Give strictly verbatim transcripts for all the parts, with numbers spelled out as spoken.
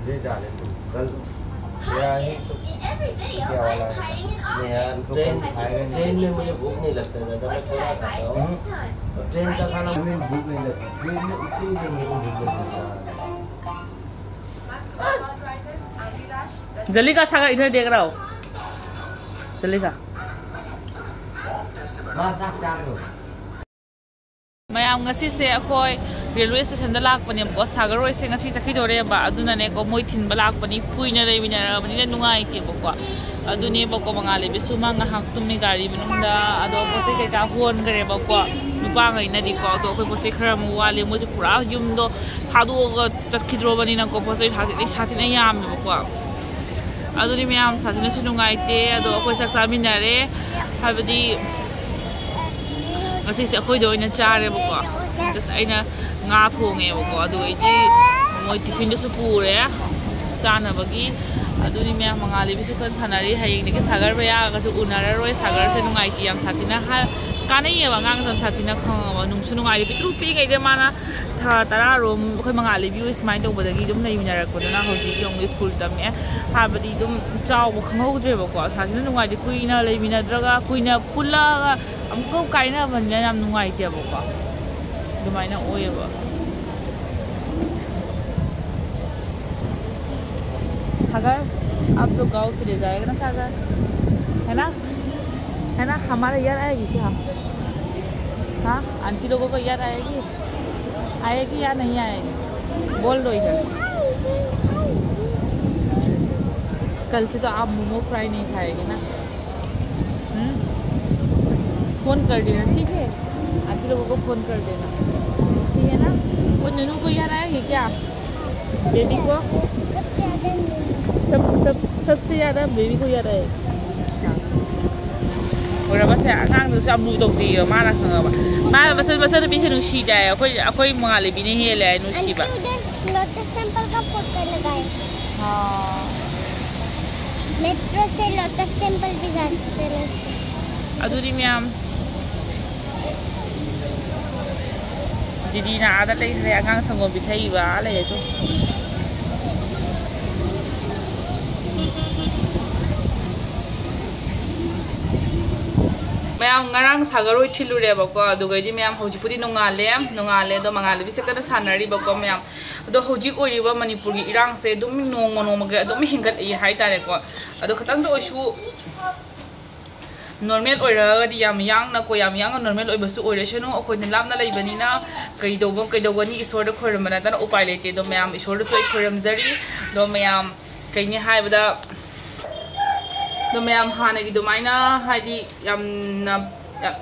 कल क्या है तो क्या वाला है? नहीं यार, ट्रेन, ट्रेन में मुझे भूख नहीं लगता ज़्यादा, मैं थोड़ा खाता हूँ। और ट्रेन का खाना में भूख नहीं लगती, ट्रेन में उतनी देर में भूख लगती है। जल्दी का सागर इधर देख रहा हो, जल्दी का। ꯃꯌꯥꯝ, ꯉꯁꯤꯁꯦ ꯑꯩꯈꯣꯏ ꯔꯦꯜꯋꯦ ꯁ꯭ꯇꯦꯁꯟꯗ ꯂꯥꯛꯄꯅꯦꯕꯀꯣ꯫ ꯁꯥꯒꯔ ꯍꯣꯏꯁꯦ ꯉꯁꯤ ꯆꯠꯈꯤꯗꯣꯔꯦꯕ, ꯑꯗꯨꯅꯅꯦꯀꯣ ꯃꯣꯏ ꯊꯤꯟꯕ ꯂꯥꯛꯄꯅꯤ꯫ ꯀꯨꯏꯅ ꯂꯩꯃꯤꯟꯅꯔꯕꯅꯤꯅ ꯅꯨꯡꯉꯥꯏꯇꯦꯕꯀꯣ꯫ ꯑꯗꯨꯅꯦꯕꯀꯣ, ꯃꯉꯥꯜ ꯂꯩꯕꯤꯁꯨ ꯃꯥ ꯉꯥꯏꯍꯥꯛ ꯇꯨꯝꯃꯤ ꯒꯥꯔꯤ ꯃꯅꯨꯡꯗ꯫ ꯑꯗꯣ ꯄꯣꯠ ꯆꯩ ꯀꯩꯀꯥ ꯍꯣꯟꯈ꯭ꯔꯦꯕꯀꯣ ꯅꯨꯄꯥꯉꯩꯅꯗꯤꯀꯣ꯫ ꯑꯗꯣ ꯑꯩꯈꯣꯏ ꯄꯣꯠ ꯆꯩ ꯈꯔ ꯑꯃꯨꯛ ꯋꯥꯠꯂꯤ꯫ ꯃꯣꯏꯁꯦ ꯄꯨꯔꯥ ꯌꯨꯝꯗꯣ ꯊꯥꯗꯣꯛꯑꯒ ꯆꯠꯈꯤꯗ꯭ꯔꯣꯕꯅꯤꯅꯀꯣ, ꯄꯣꯠ ꯆꯩ ꯁꯥꯊꯤꯅ ꯁꯥꯊꯤꯅ ꯌꯥꯝꯃꯦꯕꯀꯣ꯫ ꯑꯗꯨꯅꯤ ꯃꯌꯥꯝ, ꯁꯥꯊꯤꯅꯁꯨ ꯅꯨꯡꯉꯥꯏꯇꯦ꯫ ꯑꯗꯣ ꯑꯩꯈꯣꯏ ꯆꯥꯛ ꯆꯥꯃꯤꯟꯅꯔꯦ, ꯍꯥꯏꯕꯗꯤ ꯉꯁꯤꯁꯦ ꯑꯩꯈꯣꯏꯗ ꯑꯣꯏꯅ ꯆꯥꯔꯦꯕꯀꯣ꯫ Just ꯑꯩꯅ ꯉꯥ ꯊꯣꯡꯉꯦꯕꯀꯣ, ꯑꯗꯨ ꯑꯩꯗꯤ ꯃꯣꯏ ꯇꯤꯐꯤꯟꯗꯁꯨ ꯄꯨꯔꯦ ꯆꯥꯅꯕꯒꯤ꯫ ꯑꯗꯨꯅꯤ ꯃꯌꯥꯝ, ꯃꯉꯥꯜ ꯂꯩꯕꯤꯁꯨ ꯀꯟꯅ ꯁꯥꯟꯅꯔꯤ꯫ ꯍꯌꯦꯡꯗꯒꯤ ꯁꯥꯒꯔ ꯚꯩꯌꯥꯒꯁꯨ ꯎꯅꯔꯔꯣꯏ꯫ ꯁꯥꯒꯔꯁꯦ ꯅꯨꯡꯉꯥꯏꯇꯦ ꯌꯥꯝ ꯁꯥꯊꯤꯅ ꯍꯥꯏ-, ꯀꯥꯟꯅꯩꯌꯦꯕ ꯑꯉꯥꯡꯁꯦ ꯌꯥꯝ ꯁꯥꯊꯤꯅ ꯈꯪꯉꯕ, ꯅꯨꯡꯁꯨ ꯅꯨꯡꯉꯥꯏꯇꯦ꯫ ꯄꯤꯛꯇ꯭ꯔꯨ ꯄꯤꯛꯏꯉꯩꯗ ꯃꯥꯅ ꯊꯥ ꯇꯔꯥꯔꯣꯝ ꯑꯩꯈꯣꯏ ꯃꯉꯥꯜ ꯂꯩꯕꯤ ꯍꯣꯏ ꯁꯨꯃꯥꯏꯅ ꯇꯧꯕꯗꯒꯤ ꯑꯗꯨꯝ ꯂꯩꯃꯤꯟꯅꯔꯛꯄꯗꯨꯅ ꯍꯧꯖꯤꯛ ꯌꯦꯡꯉꯨ ꯁ꯭ꯀꯨꯜ ꯇꯝꯃꯦ꯫ ꯍꯥꯏꯕꯗꯤ ꯑꯗꯨꯝ ꯆꯥꯎꯕ ꯈꯪꯍꯧꯗ꯭ꯔꯦꯕꯀꯣ꯫ ꯁꯥꯊꯤꯅ ꯅꯨꯡꯉꯥꯏꯇꯦ꯫ ꯀꯨꯏꯅ ꯂꯩꯃꯤꯟꯅꯗ꯭ꯔꯒ ꯀꯨꯏꯅ ꯄꯨꯜꯂꯛꯑꯒ ꯑꯃꯨꯛꯀ ꯀꯥꯏꯅꯕꯅꯤꯅ ꯌꯥꯝ ꯅꯨꯡꯉꯥꯏꯇꯦꯕꯀꯣ꯫ ꯑꯗꯨꯃꯥꯏꯅ ꯑꯣꯏꯌꯦꯕ꯫ सागर, आप तो गांव चले जाएगा ना सागर, है ना? है ना? हमारे याद आएगी क्या? हाँ, आंटी लोगों को याद आएगी? आएगी या नहीं आएगी? बोल दो इधर। कल से तो आप मोमो फ्राई नहीं खाएगी ना? हम्म? फोन कर देना, ठीक है? आंटी लोगों को फोन कर देना, ठीक है ना? वो ननू को याद आएगी क्या? बेबी को? सब, सब, सबसे ज्यादा बेबी को याद आएगी। अच्छा। ꯎꯔꯕꯁꯦ, ꯑꯉꯥꯡꯗꯨꯁꯨ ꯌꯥꯝ ꯂꯨ ꯇꯧꯖꯩꯌꯦꯕ, ꯃꯥꯅ ꯈꯪꯉꯕ꯫ ꯃꯥ ꯃꯆꯟ-, ꯃꯆꯟꯅꯨꯄꯤꯁꯦ ꯅꯨꯡꯁꯤꯗꯥꯏ꯫ ꯑꯩꯈꯣꯏ, ꯑꯩꯈꯣꯏ ꯃꯉꯥꯜ ꯂꯩꯕꯤꯅ ꯍꯦꯜꯂꯦ ꯍꯥꯏ ꯅꯨꯡꯁꯤꯕ꯫ आंटी, उधर लोटस टेम्पल का फोटो लगाए। हाँ। मेट्रो से लोटस टेम्पल भी जा सकते हैं। ꯑꯗꯨꯗꯤ ꯃꯌꯥꯝ, ꯗꯤꯗꯤꯅ ꯑꯥꯗ ꯂꯩꯈ꯭ꯔꯦ, ꯑꯉꯥꯡ ꯁꯪꯒꯣꯝ ꯄꯤꯊꯛꯏꯕ ꯑꯥ ꯂꯩꯔꯦ ꯇꯨ꯫ ꯃꯌꯥꯝ, ꯉꯔꯥꯡ ꯁꯥꯒꯔ ꯍꯣꯏ ꯊꯤꯜꯂꯨꯔꯦꯕꯀꯣ꯫ ꯑꯗꯨꯒꯩꯗꯤ ꯃꯌꯥꯝ, ꯍꯧꯖꯤꯛꯄꯨꯗꯤ ꯅꯣꯡꯉꯥꯜꯂꯦ꯫ ꯅꯣꯡꯉꯥꯜꯂꯦ ꯑꯗꯣ ꯃꯉꯥꯜ ꯂꯩꯕꯤꯁꯦ ꯀꯟꯅ ꯁꯥꯟꯅꯔꯤꯕꯀꯣ ꯃꯌꯥꯝ꯫ ꯑꯗꯣ ꯍꯧꯖꯤꯛ ꯑꯣꯏꯔꯤꯕ ꯃꯅꯤꯄꯨꯔꯒꯤ ꯏꯔꯥꯡꯁꯦ ꯑꯗꯨꯝ ꯅꯣꯡꯃ ꯅꯣꯡꯃꯒꯤ ꯑꯗꯨꯝ ꯍꯦꯟꯒꯠꯂꯛꯏ ꯍꯥꯏꯇꯥꯔꯦꯀꯣ꯫ ꯑꯗꯣ ꯈꯤꯇꯪꯗ ꯑꯣꯏꯁꯨ ꯅꯣꯔꯃꯦꯜ ꯑꯣꯏꯔꯒꯗꯤ ꯌꯥꯝ ꯌꯥꯡꯅꯀꯣ, ꯌꯥꯝ ꯌꯥꯡꯅ ꯅꯣꯔꯃꯦꯜ ꯑꯣꯏꯕꯁꯨ ꯑꯣꯏꯔꯁꯅꯨ꯫ ꯑꯩꯈꯣꯏꯅ ꯂꯥꯞꯅ ꯂꯩꯕꯅꯤꯅ ꯀꯩꯗꯧꯕ ꯀꯩꯗꯧꯒꯅꯤ, ꯏꯁꯣꯔꯗ ꯈꯣꯏꯔꯝꯕ ꯅꯠꯇꯅ ꯎꯄꯥꯏ ꯂꯩꯇꯦ꯫ ꯑꯗꯣ ꯃꯌꯥꯝ, ꯏꯁꯣꯔꯗꯁꯨ ꯑꯩ ꯈꯣꯏꯔꯝꯖꯔꯤ꯫ ꯑꯗꯣ ꯃꯌꯥꯝ, ꯀꯩꯅꯤ ꯍꯥꯏꯕꯗ, ꯑꯗꯣ ꯃꯌꯥꯝ ꯍꯥꯟꯅꯒꯤ ꯑꯗꯨꯃꯥꯏꯅ, ꯍꯥꯏꯗꯤ, ꯌꯥꯝꯅ ꯌꯥꯝ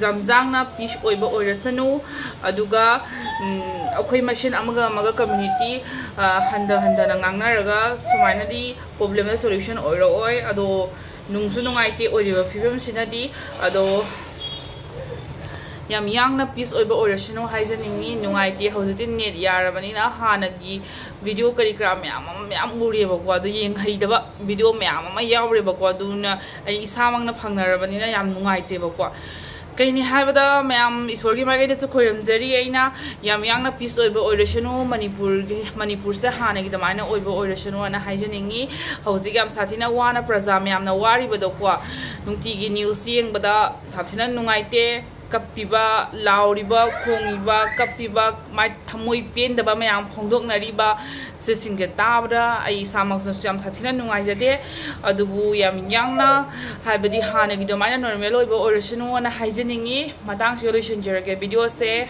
ꯌꯥꯝ ꯌꯥꯡꯅ ꯄꯤꯁ ꯑꯣꯏꯕ ꯑꯣꯏꯔꯁꯅꯨ꯫ ꯑꯗꯨꯒ ꯎꯝ, ꯑꯩꯈꯣꯏ ꯃꯁꯦꯟ ꯑꯃꯒ ꯑꯃꯒ ꯀꯝꯃ꯭ꯌꯨꯅꯤꯇꯤ ꯍꯟꯊ ꯍꯟꯊꯅ ꯉꯥꯡꯅꯔꯒ ꯁꯨꯃꯥꯏꯅꯗꯤ ꯄ꯭ꯔꯣꯕ꯭ꯂꯦꯝꯗ ꯁꯣꯂꯨꯁꯟ ꯑꯣꯏꯔꯛꯑꯣꯏ꯫ ꯑꯗꯣ ꯅꯨꯡꯁꯨ ꯅꯨꯡꯉꯥꯏꯇꯦ ꯑꯣꯏꯔꯤꯕ ꯐꯤꯕꯝꯁꯤꯅꯗꯤ꯫ ꯑꯗꯣ ꯌꯥꯝ ꯌꯥꯡꯅ ꯄꯤꯁ ꯑꯣꯏꯕ ꯑꯣꯏꯔꯁꯅꯨ ꯍꯥꯏꯖꯅꯤꯡꯉꯤ꯫ ꯅꯨꯡꯉꯥꯏꯇꯦ, ꯍꯧꯖꯤꯛꯇꯤ ꯅꯦꯠ ꯌꯥꯔꯕꯅꯤꯅ ꯍꯥꯟꯅꯒꯤ ꯚꯤꯗꯤꯑꯣ ꯀꯔꯤ ꯀꯔꯥ ꯃꯌꯥꯝ ꯑꯃ ꯃꯌꯥꯝ ꯎꯔꯦꯕꯀꯣ, ꯑꯗꯨ ꯌꯦꯡꯍꯩꯗꯕ ꯚꯤꯗꯤꯑꯣ ꯃꯌꯥꯝ ꯑꯃ ꯌꯥꯎꯔꯦꯕꯀꯣ꯫ ꯑꯗꯨꯅ ꯑꯩ ꯏꯁꯥꯃꯛꯅ ꯐꯪꯅꯔꯕꯅꯤꯅ ꯌꯥꯝ ꯅꯨꯡꯉꯥꯏꯇꯦꯕꯀꯣ꯫ ꯀꯩꯅꯤ ꯍꯥꯏꯕꯗ, ꯃꯌꯥꯝ ꯏꯁꯣꯔꯒꯤ ꯃꯥꯏꯀꯩꯗꯁꯨ ꯈꯣꯏꯔꯝꯖꯔꯤ꯫ ꯑꯩꯅ ꯌꯥꯝ ꯌꯥꯡꯅ ꯄꯤꯁ ꯑꯣꯏꯕ ꯑꯣꯏꯔꯁꯅꯨ, ꯃꯅꯤꯄꯨꯔꯒꯤ, ꯃꯅꯤꯄꯨꯔꯁꯦ ꯍꯥꯟꯅꯒꯤ ꯑꯗꯨꯃꯥꯏꯅ ꯑꯣꯏꯕ ꯑꯣꯏꯔꯁꯅꯨ ꯍꯥꯏꯅ ꯍꯥꯏꯖꯅꯤꯡꯉꯤ꯫ ꯍꯧꯖꯤꯛ ꯌꯥꯝ ꯁꯥꯊꯤꯅ ꯋꯥꯅ ꯄ꯭ꯔꯖꯥ ꯃꯌꯥꯝꯅ ꯋꯥꯔꯤꯕꯗꯣꯀꯣ, ꯅꯨꯡꯇꯤꯒꯤ ꯅ꯭ꯌꯨꯁ ꯌꯦꯡꯕꯗ ꯁꯥꯊꯤꯅ ꯅꯨꯡꯉꯥꯏꯇꯦ꯫ ꯀꯞꯄꯤꯕ, ꯂꯥꯎꯔꯤꯕ, ꯈꯣꯡꯉꯤꯕ, ꯀꯞꯄꯤꯕ, ꯃꯥꯏ ꯊꯃꯣꯏ ꯄꯦꯟꯗꯕ ꯃꯌꯥꯝ ꯐꯣꯡꯗꯣꯛꯅꯔꯤꯕ ꯁꯤꯁꯤꯡꯁꯦ ꯇꯥꯕꯗ ꯑꯩ ꯏꯁꯥꯃꯛꯅꯁꯨ ꯌꯥꯝ ꯁꯥꯊꯤꯅ ꯅꯨꯡꯉꯥꯏꯖꯗꯦ꯫ ꯑꯗꯨꯕꯨ ꯌꯥꯝ ꯌꯥꯡꯅ, ꯍꯥꯏꯕꯗꯤ ꯍꯥꯟꯅꯒꯤ ꯑꯗꯨꯃꯥꯏꯅ ꯅꯣꯔꯃꯦꯜ ꯑꯣꯏꯕ ꯑꯣꯏꯔꯁꯅꯨꯅ ꯍꯥꯏꯖꯅꯤꯡꯉꯤ꯫ ꯃꯇꯥꯡꯁꯤꯗ ꯂꯣꯏꯁꯤꯟꯖꯔꯒꯦ ꯚꯤꯗꯤꯑꯣꯁꯦ꯫